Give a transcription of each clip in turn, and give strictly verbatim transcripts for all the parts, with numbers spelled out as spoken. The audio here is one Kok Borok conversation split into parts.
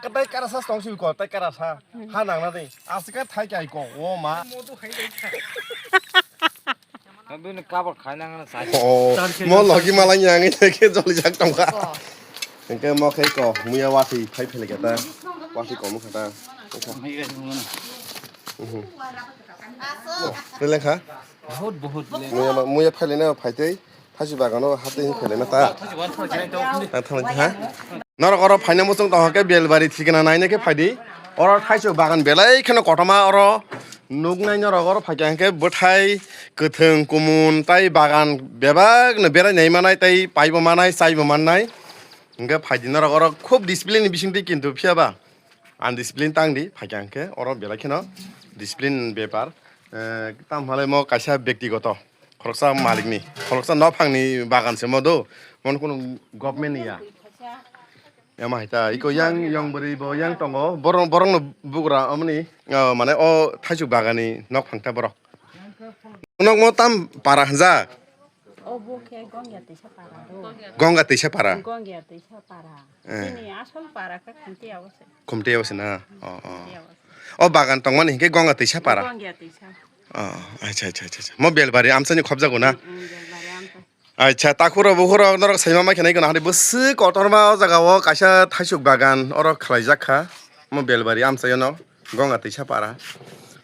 Tai karasa tong si ko, tai karasa. Ha nang na dei. Asika thai kai ko. O ma. Bini cover khai nang na sai. Oh, mo logi malang yang ini ke joli jak tong ka. Engke mo khai ko, muya wati phai phele kata. Wati ko mo kata. Mhm. Rele kha? Bahut, bahut le. Muya ma-, muya phai le na phai tei. Thaisi bagano haptwi hinwi phailai ma ta? Ah, thangla ha? Norok oro phaina muchung tongkha khe Belbari thikna naina khe phaidi. Oro thaisuk bagan belai kheno kotorma oro nuknai norok oro phaikha hwnkhe bwthai kwthwng kumun tai bagan bebakno berai nai manai tai paibo manai chaibo mannai. Hwnkhe phaidi norok oro khub discipline ni bisingtwi kintu phiyaba undiscipline tangdi phaikha hwnkhe oro belai kheno discipline bepar. Eh, tamo halai mo kaisa bektigoto. Khoroksa malikni, khoroksa nophangni bagan se mo do, mon kunu government ni ya. Ema hai ta, iko yang, yang bwrwi bo yang tongo, borok, borokno bugra omoni, oh, mane o thaisuk bagani nophang ta borok. Nok mo tam para hwnjak? O bo khe Gongya Teisa para do. Gongya Teisa para? Gongya Teisa para. Eh. Chini asol para khe Khumtiyao se. Khumtiyao se na? Oh, oh. Khumtiyao se. O bagan tongmani hinkhe Gongya Teisa para? Gongya Teisa. Oh, acha, acha, acha, acha. Mo Belbari amchaini khobjago na? Mm, mm, Belbari amchai. Acha, takhuro bukhuro norok saima mai khenai kono hani bwswk kotorma o jaga o kaisa thaisuk bagan oro khlaijak kha. Mo Belbari amchaio no Gongya Teisa para.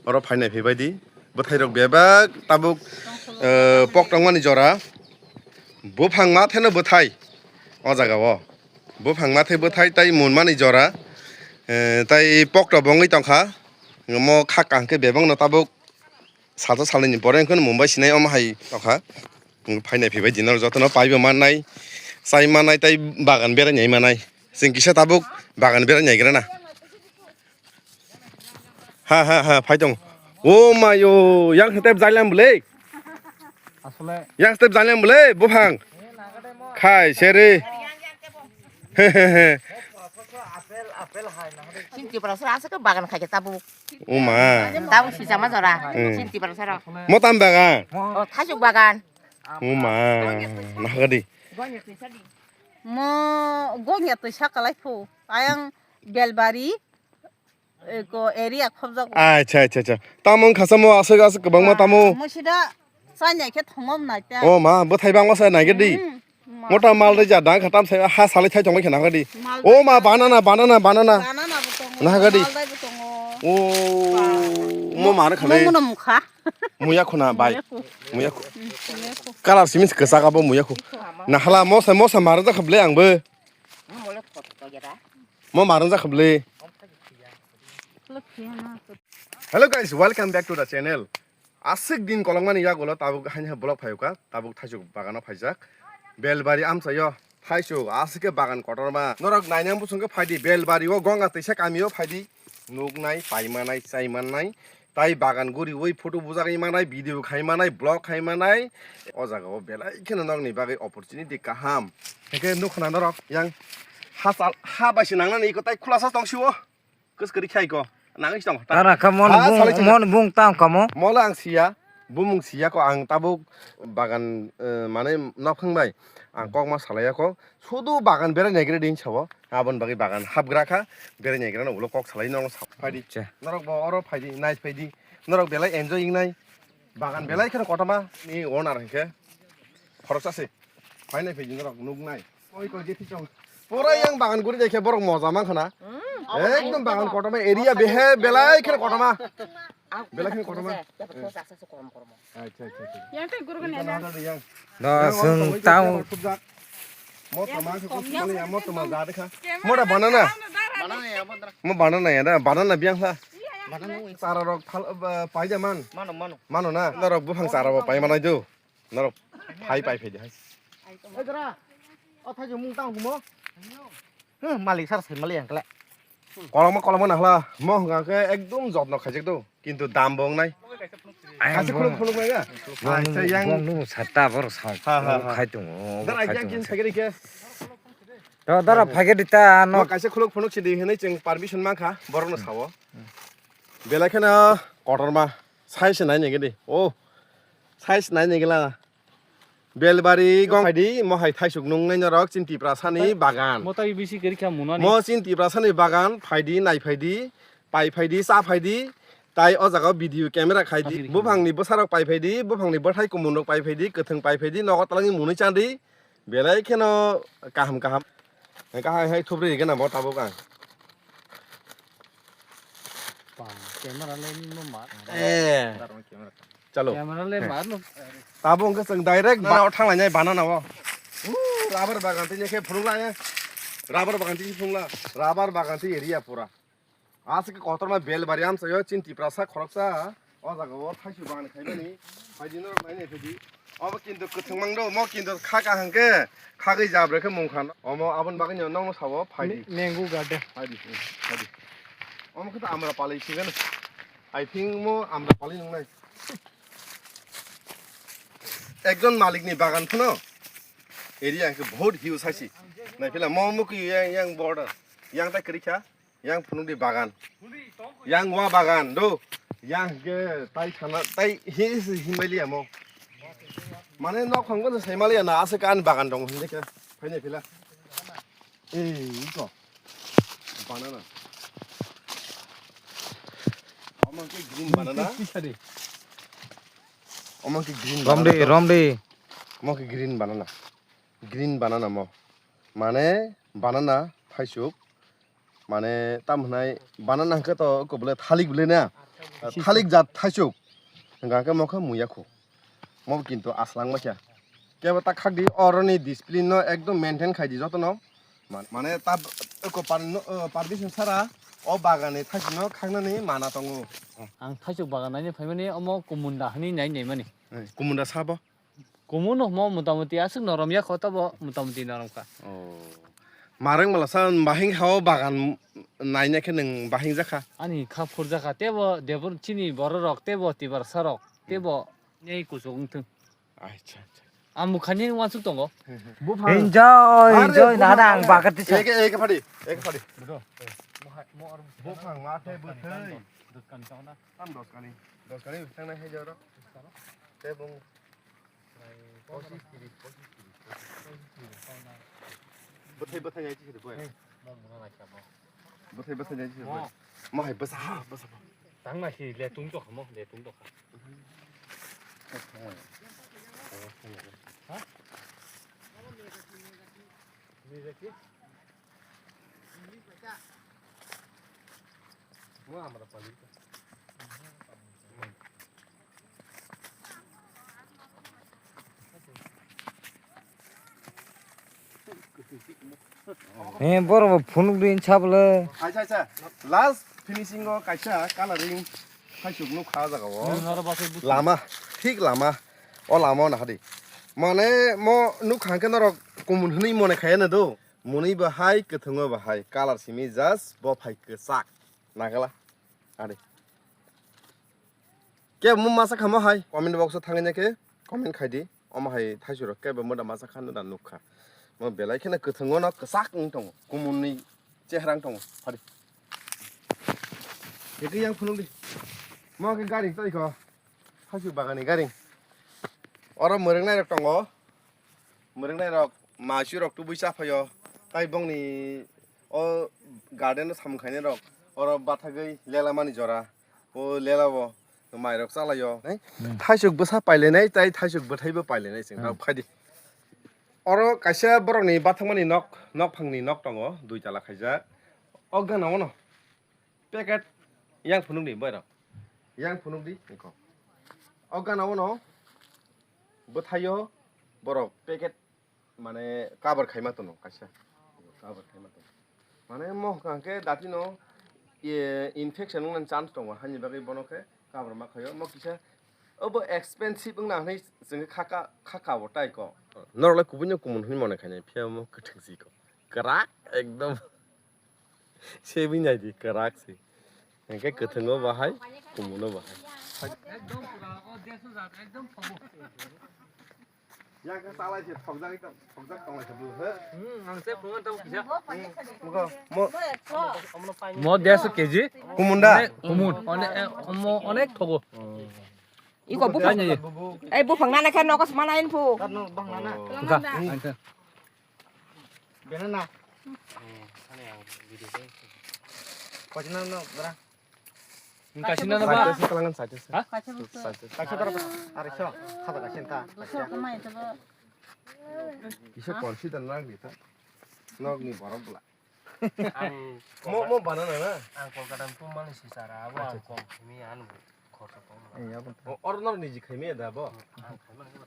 Oro phainai phaibai di. Bwthairok bebak tabuk, eh, pok tongmani jora. Buphang ma theno bwthai o jaga o. Buphang ma the bwthai tai munmani jora. Eh, tai pok to bongwi tongkha. Mo kha kaham khe bebak no tabuk sato salnwi ni pore wngkhe Mumbai sinai omo hai tongkha. Phainai phaibai di norok jotono paibo mannai, chai mannai tai bagan berai nai mannai. Chwng kisa tabuk bagan berai naigra na. Ha, ha, ha, phai tong. O mayo, yang step jailam bwle. Asole. Yang step jailam bwle, buphang. Khai, seri. He, he, he. Chini Tripura sora aswk bagan khai khe tabuk. O ma. Tabuk sijama jora. Hmm. Chini Tripura sora. Mo tam bagan? O, thaisuk bagan. O ma. Nahagadi. Mo Gongya Teisa kalai phu. Ayang Belbari. Eko area khobjago. Acha, acha, acha. Tamo wngkha samo aswk aswk kwbangma tamo. Mo sida chanya khe thongmam nai ta. O ma, bwthai bangma sa nai gedi. Hmm, ma. Mota mal rija dang khatam sai ha salai thai thongbai khana gedi. Mal rija. O ma, banana, banana, banana. Banana bo tongo. Na gedi. Mal rija bo tongo. O, mo mar khale. Mo muno mukha. Muya khuna bai. Muya khu. Muya khu. Hmm, muya khu. Kalar simis kwchak abo muya khu. Na hala mo sa, mo sa mar ja khable ang bo. Mo le thot to ya da. Mo marung jakha bwle. Hello guys, welcome back to the channel. Aswk din kolokmani yagulo tabuk haini vlog phayuka, tabuk thaisuk bagano phaijak. Belbari amchaio thaisuk aswk khe bagan kotorma. Norok nainang bwswngkhe phaidi Belbari o Gongya Teisa kamio phaidi. Nuknai, paimannai, chaimannai. Tai bagan guriwi photo bujagwi manai, video khai manai, vlog khai manai. O jaga o belai kheno nokni bagwi opportunity kaham. Hwnkhe nukha na norok yang ha sal, ha bai se nangnani iko tai khulasa tong sio. Kwskwrwi khai ko. Nangwi tong. Tara kha mon bung, mon bung tam kamo. Mola ang siya, bumung siya ko ang tabuk bagan, eh, mane nokhang bai. Ang kokma salaiya ko. Sudu bagan berai naigra din sabo. Aboni bagwi bagan hapgra kha. Berai naigra no ulo kok salai no sa phaidi. Acha. Norok bo oro phaidi, nai phaidi. Norok belai enjoy wngnai. Bagan belai kheno kotorma ni owner hinkhe. Khoroksa se. Phainai phaidi norok nuknai. Oi koi je thichong. Pura yang bagan guri jaikhe borok moja mankha na. Hmm. Ekdom bagan kotorma area behe belai kheno kotorma. Belai kheno kotorma. Acha, acha, acha. Yang tei guru gani ada. Da yang sung tau. Mo tama ke kuch mani ya, mo tama da dekha. Mo da banana. Banana ya, mo da. Mo banana ya da, banana biang ha. Banana wis. Tara rok phal, eh, pai da man. Mano, mano. Mano na, na rok buphang tara bo pai manai do. Na rok phai pai phai de hai. Oi dara. O thai mung tang mo. Huh, malik sar sai malik yang kele. Kolokma kolokma na hla. Mo hwnga khe ekdom jotno khaijak do. Kintu dam bo wngnai. Ayang kaisa khuluk khuluk nai ya. Bong, acha, yang bong nung satta bor sang. Ha, ha, ha. Khai tongo. Dara khai yang tongo. Kin sagri ke. To dara phage dita no. Mo kaisa khuluk phunuk sidi hinui chwng permission mankha borok no sao. Belai kheno kotorma size nai nai gidi. Oh. Size nai nai gila. Belbari gong phaidi, mo hai thaisuk nungnai norok, chini Tiprasani bagan. Mo tai bisi kwrwi kha munani. Mo chini Tiprasani bagan, phaidi, nai phaidi, pai phaidi, cha phaidi. Tai o jaga o video camera khaidi. Buphangni bwsarok pai phaidi, buphangni bwthai kumunrok pai phaidi, kwthwng pai phaidi, nogo twlangwi munwi chandi. Belai kheno kaham kaham. Kahai hai thubri gana bo tabuk ang. Ba, camera le nini mo mar. Eh. Chalo. Camera le mar no. Tabuk hwnkhe chwng direct ba thanglainai banana o. Uh, rubber bagan tini khe phunukla ya. Rubber bagan tini phunukla. Rubber bagan tini area pura. Aswk kotorma Belbari amchaio chini Tiprasa khoroksa o jaga o thaisuk bagan khaimani phaidi norok nainai phaidi. Obo kintu kwthwng mang do, mo kintu kha kaham khe khagwi jabra khe mung kha. Omo aboni bagwi no nokno sabo phaidi. Mango garden. Phaidi, phaidi. Omo khe to Amrapali sigano. I think mo Amrapali nungnai. Ekjon malikni bagan phano area khe bahut huge hai se. Nai phila mo mukwi yang, yang border. Yang tai kwrwi kha. Yang phunukdi bagan. Yang wa bagan do. Yang ge tai sana tai hi hi himbai liya mo. Mane nok phang ko sai maliya na ase kan bagan dong hin dekha. Phainai phila. Ei iko. Banana. Omo ke green banana. Omo ke green banana. Romdi, romdi. Omo ke green banana. Green banana mo. Mane banana thaisuk. Mane tam hwnai banana hwnkhe to eko bole thalik bole na. Thalik jat thaisuk. Hwnkha khe mo khe muya khu. Mo kintu aslang ma kha. Kebo ta khak di oroni discipline no ekdom maintain khai di joto no. Man-, mane ta eko par-, no, o, permission sara o bagani thaisuk no khaknani mana tongo. Ang thaisuk bagan naini phaimani omo kumunda hwnwi nai naimani. Eh, kumunda sabo? Kumun no mo motamoti aswk norom ya kho tabo motamoti norom kha. Oh. Marang mala sa bahing hao bagan naina khe nwng bahing jakha. Ani kha phur jakha tebo debor chini borok rok tebo tibar sarok tebo nei kuchuk wngthung. Acha acha. Ang mukhani wansuk tongo. Buphang. Enjoy, are enjoy, buphang nana ang mane. Bagat tisa. Eke, eke phadi, eke phadi. Buphang mathe bwthai. Tam dos kani. Dos kani thangna hai jaro. Tebong. Pochis tiris, pochis tiris, pochis tiris. Bwthai, bwthai nai chisi boy. Bwthai, bwthai nai chisi boy. Mo hai bwsa, ha, bwsa. Tang na si le tung to mo, le tung to. Ha? Ni le ki? Eh, borok bo phunuk di sabole. Acha, acha. Last finishing o kaisa coloring khaisuk nuk kha jaga o. Lama, thik lama. O lama o nahadi. Mane mo nuk kha hwnkhe norok kumun hwnwi mone khaya na do. Mwnwi bo hai, kwthwngo bo hai, colour simi just bo phai kwchak. Nagala. Ari. Kebo masa khamo hai, comment box o thangwi khe comment khai di. Omo hai thaisurok kebo moda masa khano da nukha. Mo belai kheno kwthwngo no kwchak wng tongo. Kumun ni chehra wng tongo. Phari. Heke yang phunuk di. Mo khe gari twi kho. Thaisu bagani gari. Oro mwrwknai rok tongo. Mwrwknai rok, maisu rok tubui cha phaio. Tai bongni o garden o samung khainai rok. Oro bathagwi lela mani jora. O lela o mai rok chalaio. Hai? Hmm. Thaisuk bwsa pailainai, tai thaisuk bwthai bo pailainai chwng. Hmm. Phai di. Oro kaisa borokni bathakmani nok, nok phangni nok tongo, dui tala khaijak. O gana ono. Packet yang phunukni boy rok. Yang phunuk di, eko. O gana ono bwthaio borok packet mane cover khaima tono kaisa. Cover khaima tono. Mane mo hwnkha hwnkhe datino, e, infection wngmani chance tongo, hani bagwi bono khe cover ma khaio. Mo kisa obo expensive wngna hwnwi chwngkhe khaka, khaka bo tai ko. Norok lai kubui no kumun hwnwi mone khainai, phiya omo kwthwng si ko. Kwrak ekdom. Sebwi nai di, kwrak se. Hingke kwthwngo bahai, kumuno bahai. Ekdom pura, o deso jat, ekdom thogo. Yang khe salai se, thokjak, thokjak tonglai se bwlwkhe. Hmm, ang se phungan tamo kisa. Mo, mo deso keji. Kumunda? Onek, kumun, onek, eh, omo, onek thogo. Iko buphang. Tanya ye. Eh, buphang nana khe nogo sma na info. Tar no bang nana. Buka. Bena na. Kocina no bra. Kasina na ba? Satu sih, kalangan satu sih. Hah? Satu sih. Kaisa bra. Ari so. Khata kasin ta. Kisa confident lang di ta. Nok ni borok bla. Ang mo mo banana na. Ang Kolkata ni pum mani si sara abo ang kom mi anu khorsa kom. Eh, ya, betul. Oro nor niji khaimi da bo.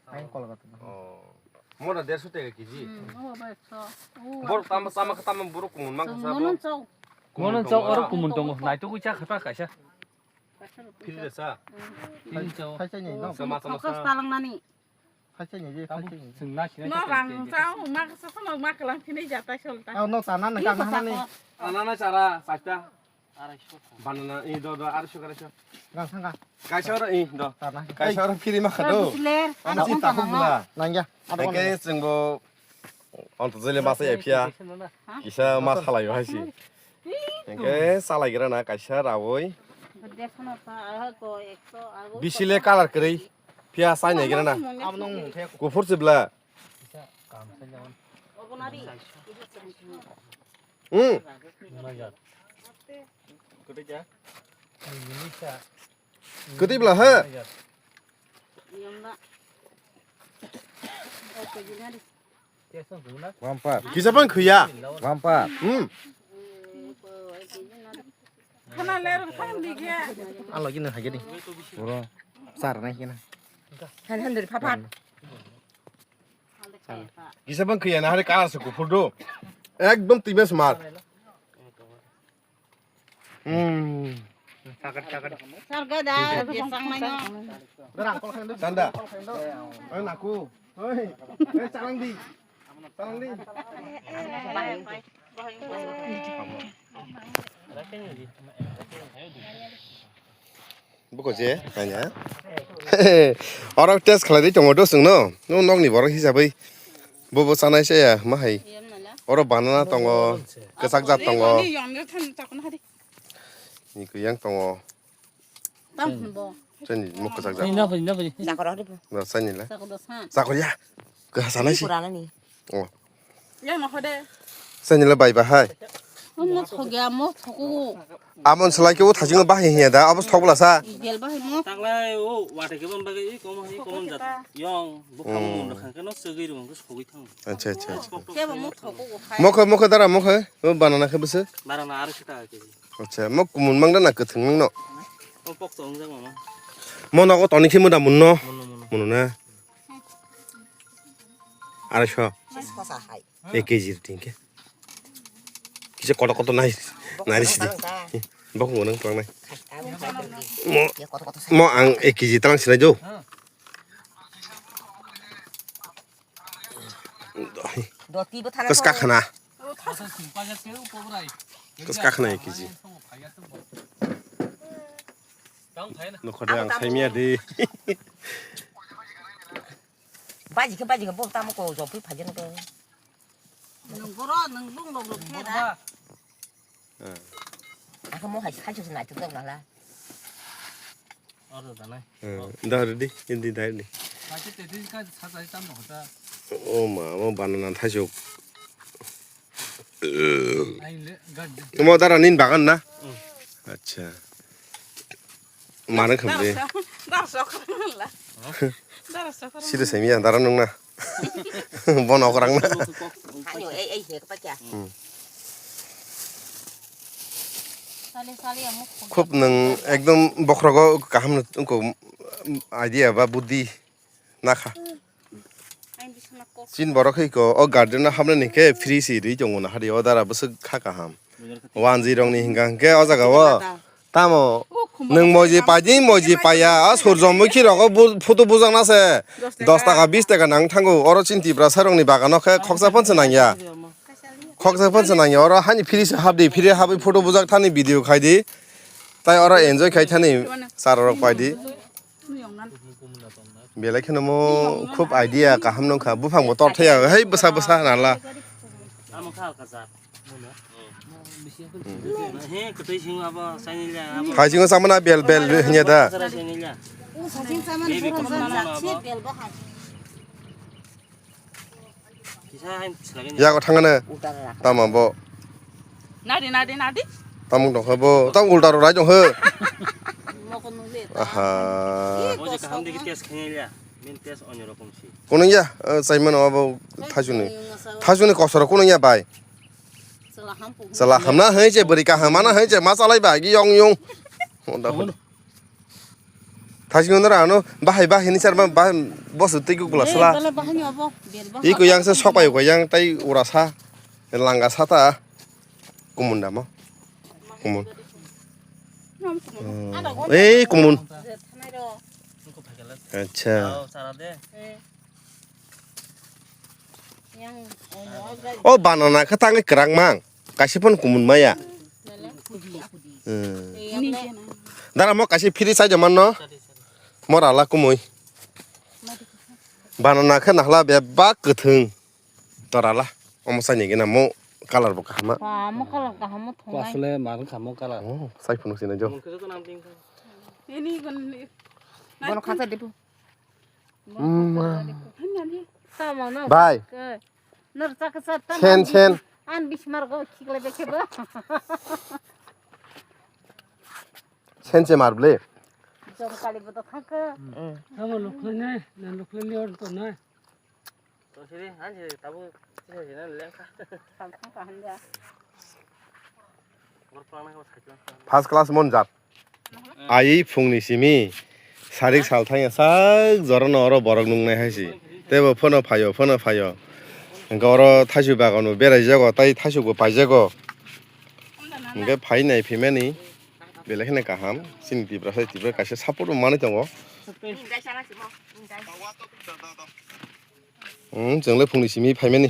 Ang Kolkata. Oh. Mo da derso tega kg. Hmm, oh, ba so. Oh, bor tama tama tama bor kumun mang sa bo. Mono chau. Mono chau oro kumun tongo. Nai to kucha khata kaisa. Phiri da sa. Phiri chau. Kaisa ni no. Sama sama sa. Talang nani. Khaisa ni je, khaisa ni je. Chwng na sina. No rang cha, ma kasa sama ma kalang phini jata solta. Ah, no, tana na, tana na ni. Tana na chara, sasta. Banana, i do, do, arsho, arsho. Rang sanga. Kaisa oro, i do. Tana. Kaisa oro phiri ma khado. Ano si tahu bula. Nangya. Oke, chwng bo. Onto jele masa ya phia. Kisa ma khalai hai si. Engke salai gira na kaisa rawi. Bisi le color kwrwi. Phia sai nai gira na. Kuphur sibla. Hmm. Kwtwi bla ha. Bumper. Kisa bang khuya. Bumper. Hmm. Ang lagi nang hagini. Boro. Sar nai kena. Han han dari papat. Kisa bang khuya na hari kalar se kuphur do. Ekdom tibes mar. Hmm. Sarga da, jesang mai no. Tanda. Ang naku. Hoi. Eh, chalang di. Chalang di. Buko je, kanya. Oro test khlai di tongo do sungno. No nokni borok hisabai. Bo bo sanai se ya, ma hai. Oro banana tongo, kwchak jat tongo. Ni kwiyang tongo. Tamo bo. Chani mo kwchak jat. Ina bari, ina bari. Jakor ari bo. Na chani la. Jakor da san. Jakor ya. Kwha sanai si. Purana ni. Oh. Yang no hode. Chani la bai ba hai. Mo thogya, mo thogo. Amon salai ke o thajing ba hi hi da, abos thogla sa. Gel ba hi mo. Taklai o wate ke ban ba ke i kom hi kom jat. Yang bo kam mun khang ke no segui rung ko sogui thang. Acha, acha, acha. Ke ba mo thogo ko khai. Mo khe, mo khe dara mo khe. O banana khe bwswk? Banana arsho taka kg. Acha, mo kumun mang da na kwthwng nang no? O pok chong jak mama. Mo nogo toni khe mo da mun no? Mono, mono. Mono na. Arsho. Sis kosa hai. Ek kg rwdi hwnkhe. Kisa kotor kotor nai, nai risi di. Bok mo nang twlang nai. Mo, mo ang ek kg twlang sinai do. Kwska khna. Kwska khna ek kg. Nokhorda ang saimia di. Baji khe baji khe bo tamo ko jopui phajen ko. Nung boro nung lung lung lung khe da. Ako mo hai hai chuk nai tuk nang la. Oro da nai. Da di, di da di. O ma, mo banana thaisuk. Mo dara nin bagan na? Acha. Mano khamdi. Dara sok la. Sida semi ya dara nung na. Bono korang na. Hanyo ei ei he ka pakya. Khub nung ekdom bokhrogo kaham nung ko idea ba buddhi nakha. Chin borok hai ko o garden o hamnani khe free si ri tongo na hari o dara bwswk kha kaham. Wanji rok ni hinga hingke o jaga o. Tamo nwng moji paidi moji paiya, a surjomukhi rogo photo bujakna se dos taka bis taka nang thango, oro chini Tiprasa rokni bagano khe khoksa phan se nangya. Khoksa phan se nangya, oro hani phiri se habdi, phiri habwi photo bujak thani video khaidi. Tai oro enjoy khai thani chara rok paidi. Belai kheno mo khub idea kaham nungkha, buphang bo tor thaya, hei bwsa bwsa nala. Tamo kha alkachar. He, kwtwi sing abo, saini le, abo. Phaisingo samana bel, bel, bel hinya da. Saini le. Yago thangano. Tamo bo. Nadi, nadi, nadi. Tamung dong bo. Tam ulta ro rai dong he. Aha. Bo je kaham digi test khainai liya. Min test onyo rokom si. Kunung ya, eh, chaimano abo thajuni. Thajuni kosoro kunung ya bai. Chwla hamna hai je bwrwi kaham mana hai je ma chalai ba gi yong yong. Thajing nora ano bahai bahai ni sar ba bosu tei gugula sala. Iko yang se sopai ko yang tai ura sa langa sa ta kumun damo. Kumun. Ei kumun. Acha. O banana khe tangwi kwrak mang. Kaisa phano kumun maya. Hmm. Dara mo kaisa free sai jaman no. Mo rala kumui. Banana khe nahla bebak kwthwng. Torala. Omo sai ni gina mo color bo kahama. Ba, mo color kaham mo thungnai. Asle mar kha mo color. Oh, sai phunuk sina jo. Bono khacha dipu. Bai. Sen, sen. An bismar go khikle bekhe bo. Sen se mar ble. Jom kali bo to thangkhe. Tamo lukhlai nai, na lukhlai ni or to nai. To siri, an siri, tabo siri siri na lengkha. Thangkha hanja. First class monjak. Ai phungni simi sarik sal thangya sak jorano oro borok nungnai hai si. Tebo phano phaio, phano phaio. Hingke oro thaisu bagano berai jago, tai thaisukbo pai jago. Hingke phai nai phimani belai kheno kaham. Chini Tiprasa, Tipra kaisa support bo manwi tongo. Hmm, chwng le phungni simi phaimani.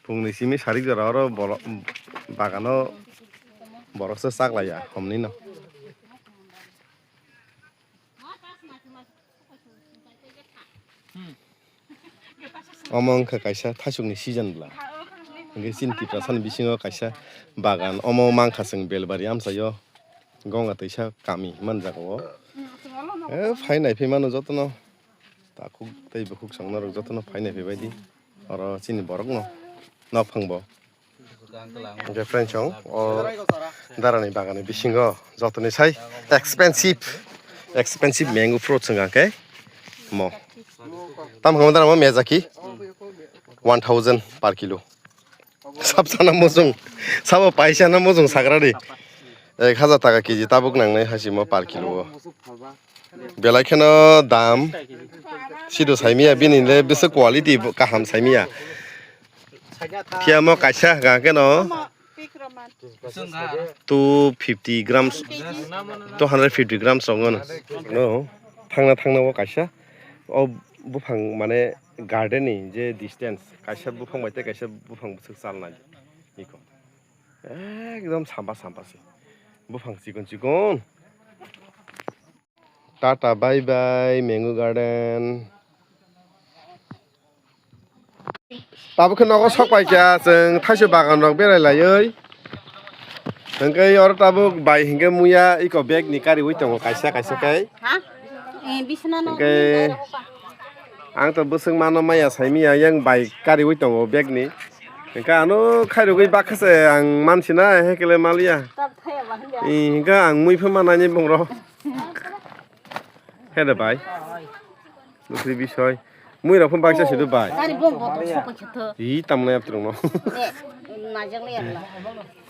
Phungni simi sarik jora oro bolo-, bagano boroksa chaklaiya homnino. Omo wngkha kaisa thasukni season bwla. Hingke chini Tiprasani bisingo kaisa bagan, omo mankha chwng Belbari amchaio, Gonga twisa kami himani jagao. E, phai naiphai mano jotono, takhuk tei bukhuk songnorok jotono phai naiphai baidi. Oro chini borokno nokphangbo. Hingke friends, chwng o darani bagani bisingo jotoni sai expensive, expensive mango fruits wngkha khe mo. Tamo khe mo dara mo mejaki one thousand per kilo. Sab sana mojong, sabo paisa na mojong sagrari. Ek hajar taka keji tabuk nangnai hachimo per kilo o. Belai kheno dam. Sido saimiya bini le bwswk quality bo kaham saimiya. Phiya mo kaisa ga kheno two fifty grams, two hundred fifty grams rok no. No, thangna thangna o kaisa. O buphang mane garden ni je distance, kaisa buphang bai tei kaisa buphang bwswk chalnai. Iko. Ekdom samba samba se. Buphang chikon chikon. Tata bye bye mango garden. Tabuk khe nogo sok pai kha chwng thaisu bagan rok berai laioi. Hwnkhe oro tabuk bai hwnkhe muya iko bag ni kariui tongo kaisa kaisa khe. Ha? Eh, bisna no. Hwnkhe ang to bwswk mano maya saimiya yang bai kariui tongo bag ni. Hwnkhe ano khairogwi bakha se ang mansinai hekele maliya. Tab thaya ba hwnkhe. Eh, hwnkhe ang mui pha manani bongro. He de bai. Nukri bisoi. Mui rok phun baksa sidu bai. Gari bom bom sok khe tho. Ih, tamnai aptrung no. Ne, najak le yalla.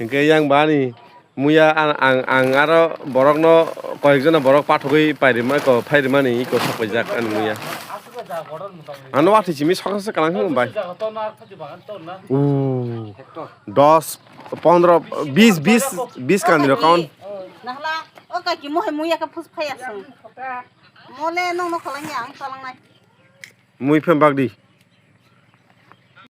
Hingke yang bani muya ang, ang, ang aro borok no koyek jona borok pathogwi pairima ko phairimani iko sok paijak ani muya. Ano watwi simi sok sok kalang hwn bai. Uh, dos, pondro, bis, bis, bis kani rok kaun. Nahla, o kaki mohai muya ka phus phaya song. Mole nong no khalang ya, ang talang nai. Mui phem bak di.